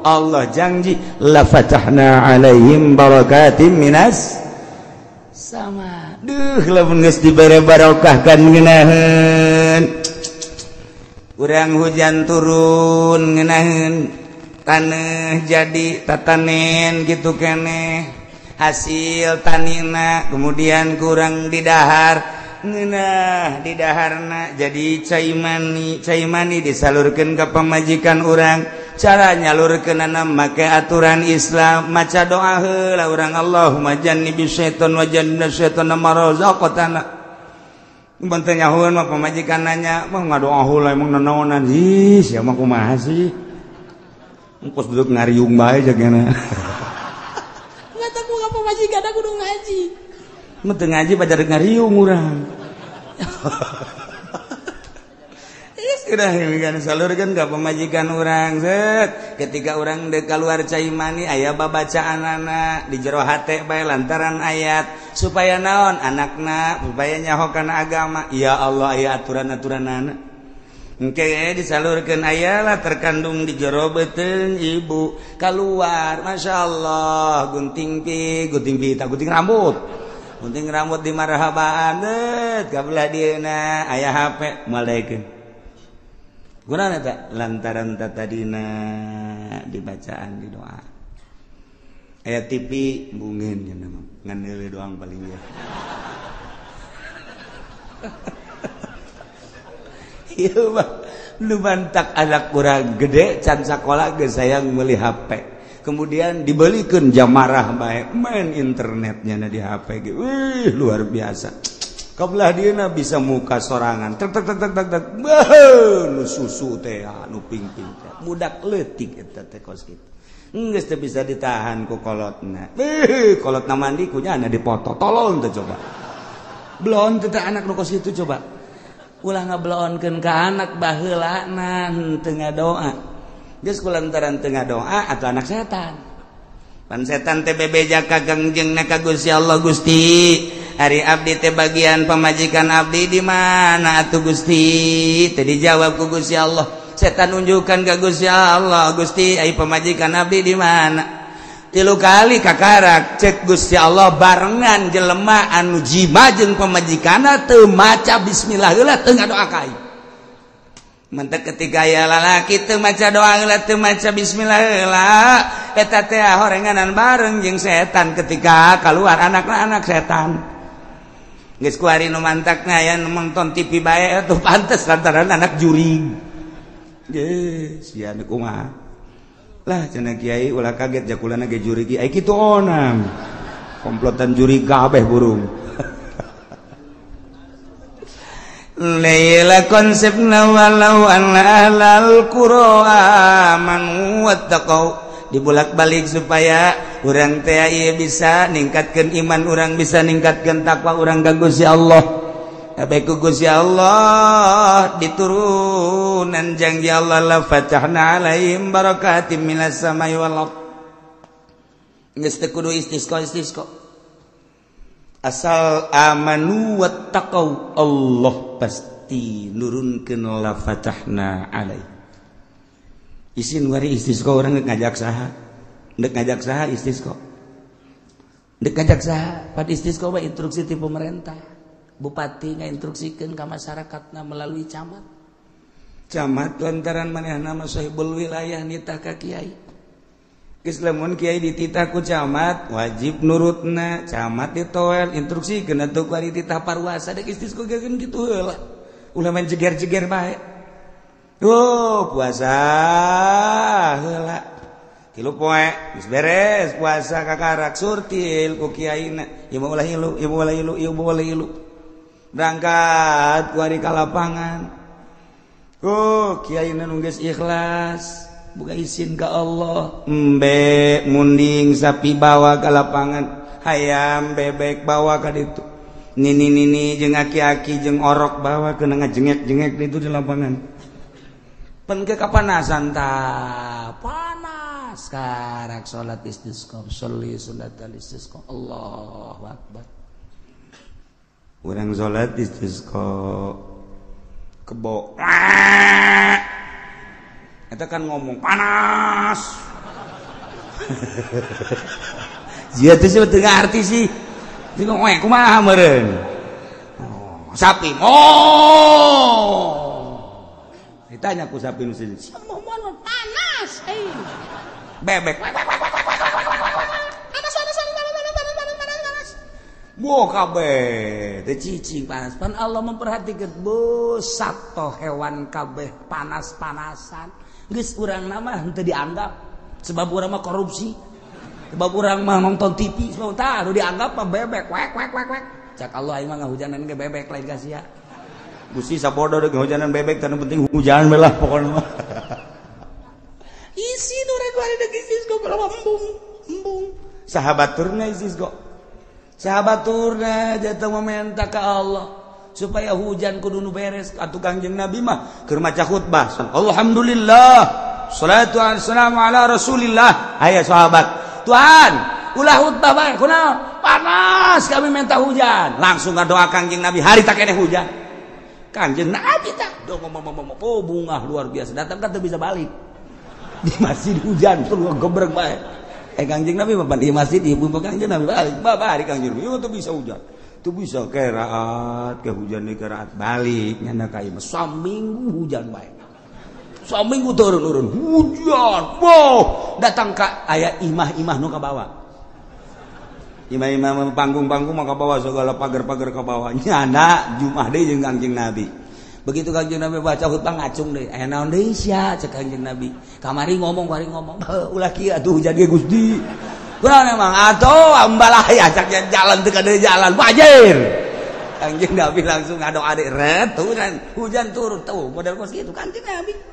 Allah janji la fatahna alaihim barakatim minas sama. Duh, lamun geus dibere barokah kan ngeunaheun. Urang hujan turun ngeunaheun taneuh jadi tatanen gitu keneh hasil tanina kemudian kurang didahar ngeunah didaharna jadi cai mani disalurkeun ka pamajikan urang. Cara nyalurkeunana make aturan Islam maca doa heula urang Allahumma jannibis syaiton wa jannibna syaitona ma razaqtana. Mun teu nyahueun mah pamajikan nanya mah ngadoa heula emang nanaonan ih sia mah kumaha sih engkos duduk ngariung bae jagana. Mata ku ka pamajikan kudu ngaji. Mun teu ngaji pajar ngariung urang. Sudah salurkan ke pemajikan orang set. Ketika orang dek keluar cai mani aya babacaan anak di jero hate bae lantaran ayat supaya naon anakna supaya nyaho kana agama. Ya Allah aya aturan-aturan anak engke disalurkeun ayalah terkandung di jero beuteung ibu keluar masyaallah gunting pi tak gunting rambut gunting rambut di marhabaan det kabelah dieuna aya HP moal daekeun. Gunana tak lantaran tadina dibacaan di doa. Aya TV bungin nya mah ngan deuleu doang paling ya. Ieu mah nu mantak anak urang gede can sakola geus hayang meuli HP. Kemudian dibelikeun jamarah bae main internetnya na di HP ge. Wih luar biasa. Kabelah dieuna bisa muka sorangan tek tek tek tek tek tek beuh nu susu teh nu pingping teh budak leutik eta teh kos kitu geus teu bisa ditahan ku kolotna beuh kolotna mandi kunyana dipoto tolong teh coba belon teh anak nu kos kitu coba ulah ngabelonkeun ka anak baheulana teu ngadoa geus kulantaran teu ngadoa atuh anak setan pan setan teh bebeja ka gangjengna ka Gusti Allah. Gusti ari abdi teh bagian pamajikan abdi di mana atuh Gusti? Teh dijawab ku Gusti Allah. Setan nunjukkan ka Gusti Allah, Gusti ai pamajikan abdi di mana? Tilu kali kakarak cek Gusti Allah barengan jelema anu jima jeung pamajikanna teu maca bismillah heula teu ngadoa ka aing. Mentek ketika aya lalaki teu maca doa heula teu maca bismillah heula eta teh horenganan bareng jeung setan ketika keluar anakna anak setan. Geus kuari nu mantakna aya nu nonton TV bae atuh pantes lantaran anak jurig. Ge sia nu kumaha. Lah cenah kiai ulah kaget jakulana ge jurig ai kitu onam. Komplotan jurig kabeh burung. Laila konsepna walau anna ahlal qura amanu wattaqau dibulak-balik supaya urang teh ieu bisa ningkatkeun iman urang bisa ningkatkeun takwa urang ka Gusti Allah. Kabeh ku Gusti Allah diturunan janji Allah la fatahna alaihim barakatim minas samai wal ard. Geus teu kudu istisqa asal amanu wattaqau Allah pasti nurunkeun la fatahna alaihim. Isin wari istisqa urang geus ngajak saha? Ndek ngajak saha istisqa? Ndek ngajak saha? Pad istisqa mah instruksi ti pemerintah. Bupati ngainstruksikeun ka masyarakatna melalui camat. Camat lantaran manehna mah sahibul wilayah nitah ka kiai. Geus lamun kiai dititah ku camat wajib nurutna, camat ditoel instruksikeun atuh ku ari titah parwasa dek istisqa ge kitu heula. Ulah main jeger-jeger bae. Oh, puasa heula. Tilu poe geus beres puasa kakarak surtil ku kiaina. Ieu mah ulah ilu, ieu mah ulah ilu, ieu mah ulah ilu. Berangkat ku ari ka lapangan. Oh, kiaina nu geus ikhlas, buka izin ka Allah. Embe munding sapi bawa ka lapangan, hayam bebek bawa ka ditu. Nini-nini jeung aki-aki jeung orok bawa keuna ngajengek-jengek ditu di lapangan. Pen ke kapanasan ta panas karak salat istisqa sholli salat istisqa Allahu akbar. Urang salat istisqa kebo eta kan ngomong panas. Jia teh teu ngarti sih. Teu ngomong kumaha meureun. Oh, sapi. Oh. Ditanya ku sapi nu sejen. Panas aing. Bebek. Panas panas panas panas panas panas panas. Boh kabeh teu cicing panas. Pan Allah memperhatikan bosat toh hewan kabeh panas-panasan. Geus urang mah henteu dianggap sebab urang mah korupsi. Sebab urang mah nonton TV, sebab tah nu dianggap mah bebek wek wek wek wek. Cak Allah aing mah ngahujanan ge bebek lain ka sia. Gusti sabodo deuk ngahujanan bebek teu penting hujan we lah pokona mah. Isi nu rek bari deuk istisqo berapa embung embung. Sahabat turna istisqo. Sahabat turna jatuh meminta ke Allah supaya hujan kudu nu beres. Atuh Kangjeng Nabi mah keur maca khutbah. Alhamdulillah. Salatu wassalamu ala Rasulillah. Aya sahabat, Tuhan, ulah khutbah bae kunaon? Panas kami minta hujan. Langsung ngadoa Kangjeng Nabi hari tak keneh hujan. Kangjeng Nabi tak do ngomong-ngomong, oh bungah luar biasa. Datang kan teu bisa balik. Di masjid hujan terus gebrek bae. Kangjeng Nabi mah di masjid ibu Kangjeng Nabi balik. Bapak hari Kangjeng Nabi teu bisa hujan. Teu bisa keraat, ke hujan deui keraat balik nyana ka imah. Saminggu hujan bae. Saminggu turun-turun hujan. Wow, datang ka aya imah-imah nu ka bawah. Imah-imah panggung-panggung mah ka bawah segala pagar-pagar ka bawah. Nyana Jumat deui jeung Kangjeng Nabi. Begitu Kangjeng Nabi baca khutbah ngacung deui. Aya naon deui sia cek Kangjeng Nabi. Kamari ngomong, kamari ngomong. Ulah kieu atuh hujan ge Gusti. Kunaon emang atuh ambalaya cak jalan teu ka jalan wajir. Kangjeng Nabi langsung ngadoa deui ret hujan turun tuh model kos kitu Kangjeng Nabi.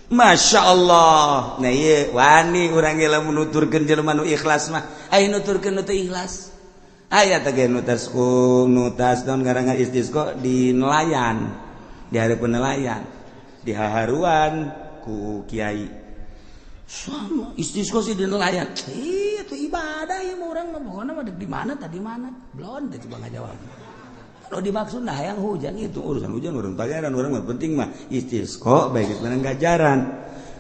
Masya Allah. Nah ieu wani urang ge lamun nuturkeun jelema nu ikhlas mah. Aya nuturkeun nu teu ikhlas. Aya teh ge nutas ku nutas naon ngaranna istisqa di nelayan. Di hareupeun nelayan. Di haharuan ku kiai. Sama istisqa sih di nelayan. Ih itu ibadah ieu mah urang mah pokona mah di mana tadi mana. Blon teh coba ngajawab. Kalau dimaksud nah yang hujan itu urusan hujan urang bayaran urang mah penting mah istisqa baik menang gajaran.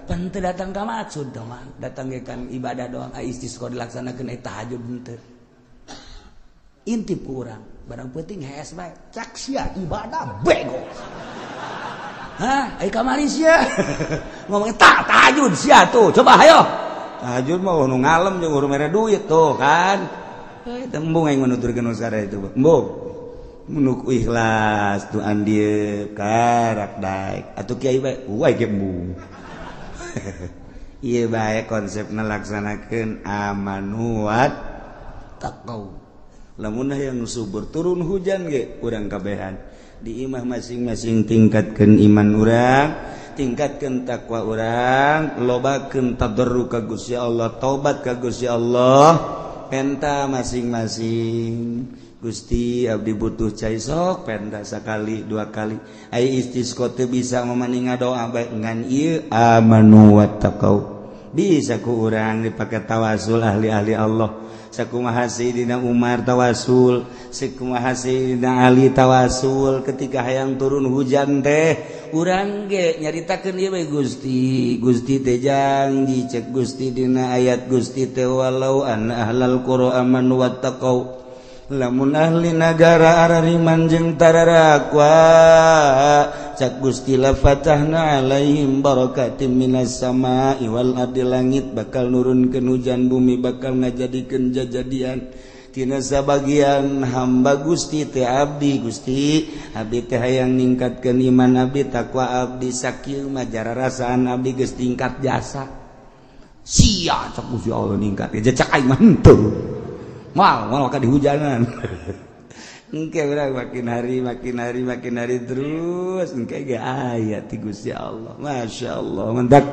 Pan teu datang ka maksud mah datang ge kan ibadah doang ai istisqa dilaksanakeun ai tahajud henteu. Intip ku urang barang penting hees bae cak sia ibadah bego. Hah ai kamari sia ngomong tak tahajud sia tuh coba hayo. Tahajud mah nu ngalem jeung urang mere duit tuh kan. Eh tembung aing nuturkeun usara itu embung. Menuk ikhlas tuan dia karak daek atuh kiai bae wae ge embung. Ieu bae konsepna laksanakeun amanu wat taqau. Lamun hayang subur turun hujan ge urang kabehan di imah masing-masing tingkatkeun iman urang, tingkatkeun takwa urang, lobakeun tadarru ka Gusti Allah, taubat ka Gusti Allah, penta masing-masing. Gusti abdi butuh cai sok penta sakali dua kali ai istisqa teu bisa mamaning ngadoa bae ngan ieu amanu wattaqau bisa ku urang dipake tawasul ahli-ahli Allah sakumaha Sayyidina Umar tawasul sakumaha Sayyidina Ali tawasul ketika hayang turun hujan teh urang ge nyaritakeun ieu bae Gusti Gusti teh janji cek Gusti dina ayat Gusti teh walau an ahlal qura amanu wattaqau lamun ahli nagara arariman jeung tararakwa cak Gusti la fatahna alaihim barakatim minas sama'i wal ardi langit bakal nurunkeun hujan bumi bakal ngajadikeun jajadian tina sabagian hamba Gusti teh abdi Gusti abdi teh hayang ningkatkeun iman abdi takwa abdi sakieu mah jararasaan abdi geus tingkat jasa sia cak Gusti Allah ningkat cak aing mah henteu mal mal ka dihujanan. Engke urang makin hari makin hari makin hari terus engke ge aya ti Gusti Allah. Masya Allah mendak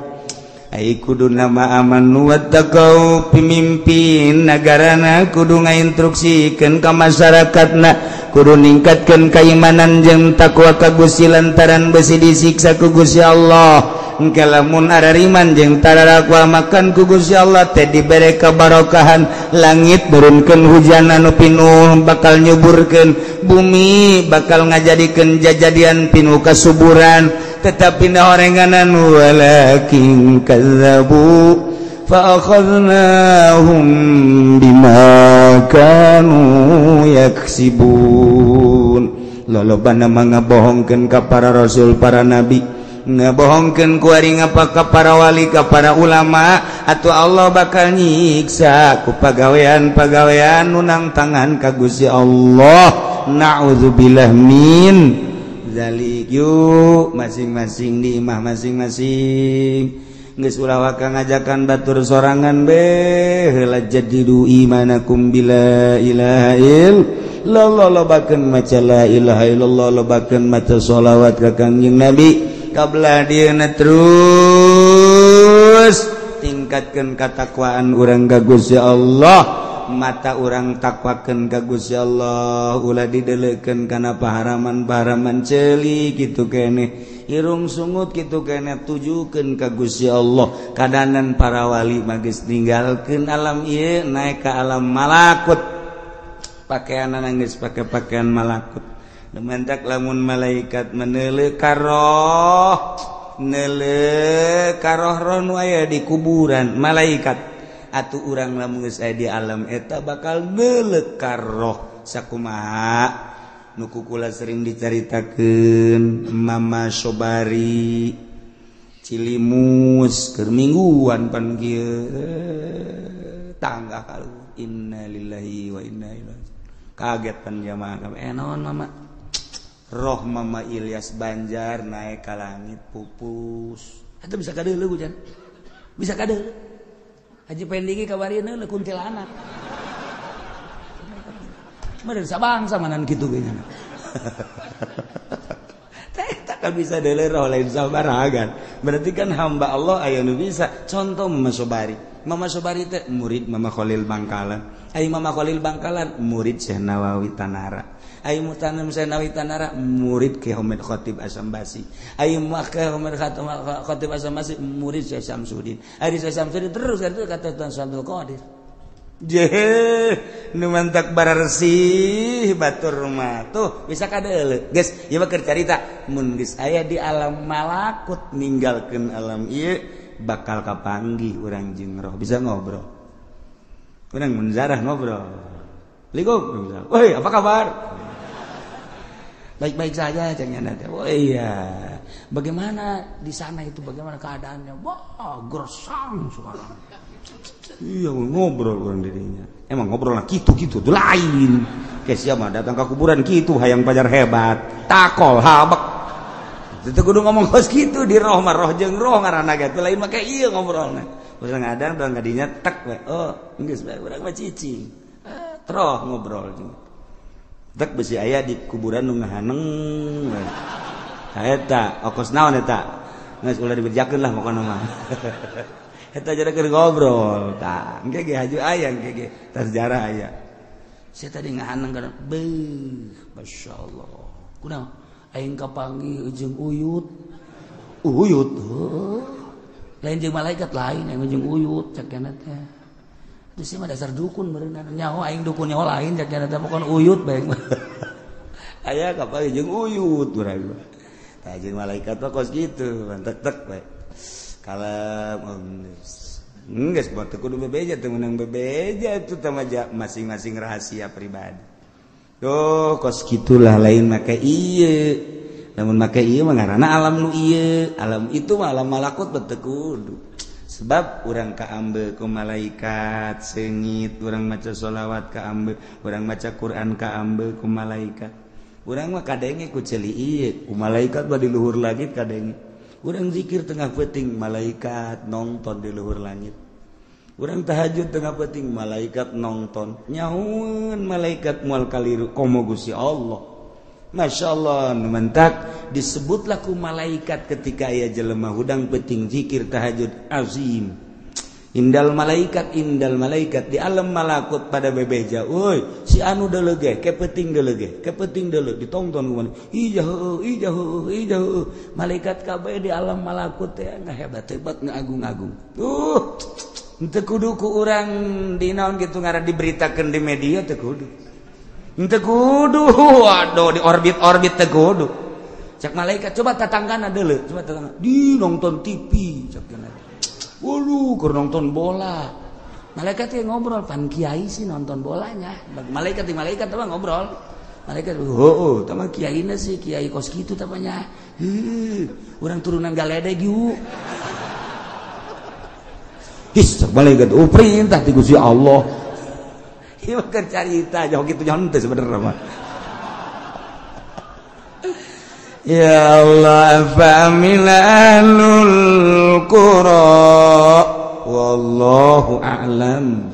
ai kudu nama amanu wattaqau pimimpin nagarana kudu ngainstruksikeun ka masyarakatna kudu ningkatkeun kaimanan jeung takwa ka Gusti lantaran besi disiksa ku Gusti Allah. Engke lamun arariman jeung tararakwa makan ku Gusti Allah teh dibere kabarokahan langit nurunkeun hujan anu pinuh bakal nyuburkeun bumi bakal ngajadikeun jajadian pinuh kasuburan tetapi na orenganan walakin kazzabu fa akhadnahum bima kanu yaksibun. Lolobana mangabohongkeun ka para rasul para nabi, Ngebohongkeun ku ari ngapa ka para wali ka para ulama atau Allah bakal nyiksa ku pagawean-pagawean nu nangtangan ka Gusti Allah. Na'udzubillah min zalik. Yuk masing-masing di imah masing-masing geus ulah waka ngajakan batur sorangan be heula jadidu imanakum bila ilaha illallah, lobakeun maca la ilaha illallah, lobakeun maca sholawat ka Kangjeng Nabi kabla dieuna terus tingkatkeun katakwaan urang ka Gusti Allah, mata urang takwakeun ka Gusti Allah, ulah dideleukeun kana paharaman-paharaman ceuli kitu keneh, irung sungut kitu keneh, tujukeun ka Gusti Allah. Kadanan para wali mah geus ninggalkeun alam ieu naik ka alam malakut, pakaianna geus pake pakaian malakut. Mentak lamun malaikat meneuleuh karoh, neuleuh karoh roh nu aya di kuburan malaikat, atuh urang lamun geus aya di alam eta bakal neuleuh karoh sakumaha nu kukula sering dicaritakeun Mama Sobari Cilimus keur mingguan pan kieu tangga kalu innalillahi wa inna ilaihi. Kaget pan jamaah kabeh, naon mama? Roh Mama Ilyas Banjar naik ka langit pupus. Eta bisa kadeuleuh hujan. Bisa kadeuleuh. Haji Pendingi kabarieun eueuh kuntilanak. Meureun sabangsa manan kitu ge nya. Teh tak bisa deuleuh roh lain sabaragan. Berarti kan hamba Allah aya nu bisa. Contoh Mama Sobari. Mama Sobari teh murid Mama Khalil Bangkalan. Ai Mama Khalil Bangkalan murid Syekh Nawawi Tanara. Ai mutanam Syekh Nawawi Tanara murid Ki Hamid Khatib Asambasi. Ai Ki Hamid Khatib Asambasi murid Syekh Samsudin. Ai Syekh Samsudin terus itu kata Tuan Abdul Qadir. Jeh, nu mantak bararsih batur mah tuh bisa kadeuleuh. Geus, ieu mah keur carita mun geus aya di alam malakut ninggalkeun alam ieu bakal kapanggih urang jeung roh bisa ngobrol. Urang mun zarah ngobrol. Assalamualaikum. Woi, apa kabar? Baik-baik saja cenah teh. Oh iya. Bagaimana di sana itu, bagaimana keadaannya? Wah, gersang sekarang. Iya, ngobrol orang dirinya. Emang ngobrol lah gitu-gitu tuh lain. Kayak siapa datang ke kuburan gitu hayang pajar hebat, takol habek. Itu kudu ngomong kos gitu di roh mah roh jeung roh ngaranna ge lain mah kayak ieu ngobrolna. Urang ngadang urang kadinya tek we. Oh, geus bae urang mah cicing. Troh ngobrol jeung. Tek besi aya di kuburan nu ngahaneng we. Eta okos naon eta? Geus ulah dibejakeun lah pokona mah. Eta jadi keur ngobrol tah. Engke ge haju aya engke ge sejarah aya. Saya tadi ngahaneng kana beuh masyaallah. Kunaon? Aing kapanggih jeung uyut. Uyut heuh. Lain jeung malaikat lain aing jeung uyut cak kana teh. Itu sih mah dasar dukun berenang nyaho aing dukun nyaho lain cak kana teh pokon uyut bae. Aya kapanggih jeung uyut urang. Tah jeung malaikat mah kos kitu, tek-tek bae. Kalau geus buat kudu bebeja teu meunang bebeja itu teh masing-masing rahasia pribadi. Tuh kos gitulah lain make ieu. Lamun make ieu mah ngaranna alam nu ieu, alam itu mah alam malakut teu kudu. Sebab urang kaambe ku malaikat seungit, urang maca sholawat kaambe, urang maca Quran kaambe ku malaikat. Urang mah kadenge ku ceuli ieu, ku malaikat mah di luhur langit kadenge. Urang zikir tengah peuting malaikat nonton di luhur langit. Urang tahajud tengah peuting malaikat nonton. Nyahueun malaikat moal kaliru komo Gusti Allah. Masya Allah, mentak disebutlah ku malaikat ketika aya jelema hudang peuting zikir tahajud azim. Indal malaikat di alam malakut pada bebeja. Woi, si anu deuleuh ge, ke peuting deuleuh ge, ke peuting deuleuh ditonton ku mana. Ija heueuh, ija heueuh, ija heueuh. Malaikat kabeh di alam malakut teh ngahebat-hebat ngaagung-agung. Tuh, henteu kudu ku urang di naon kitu ngaran diberitakeun di media teu kudu. Henteu kudu, waduh di orbit-orbit teu kudu. Cak malaikat coba tatanggana deuleuh, coba tatangga. Di nonton TV cak cenah. Waduh, keur nonton bola. Malaikat yang ngobrol, pan kiai sih nonton bolanya. Malaikat di malaikat apa ngobrol. Malaikat heueuh tah mah kiaina sih kiai kos kitu tah nya. Heuh, urang turunan galedeg yuk. His malaikat oh perintah ti Gusti Allah. Ieu mah keur carita jauh kitu nyon teh sebenarnya mah. Ya Allah famil ahlul qura wallahu a'lam.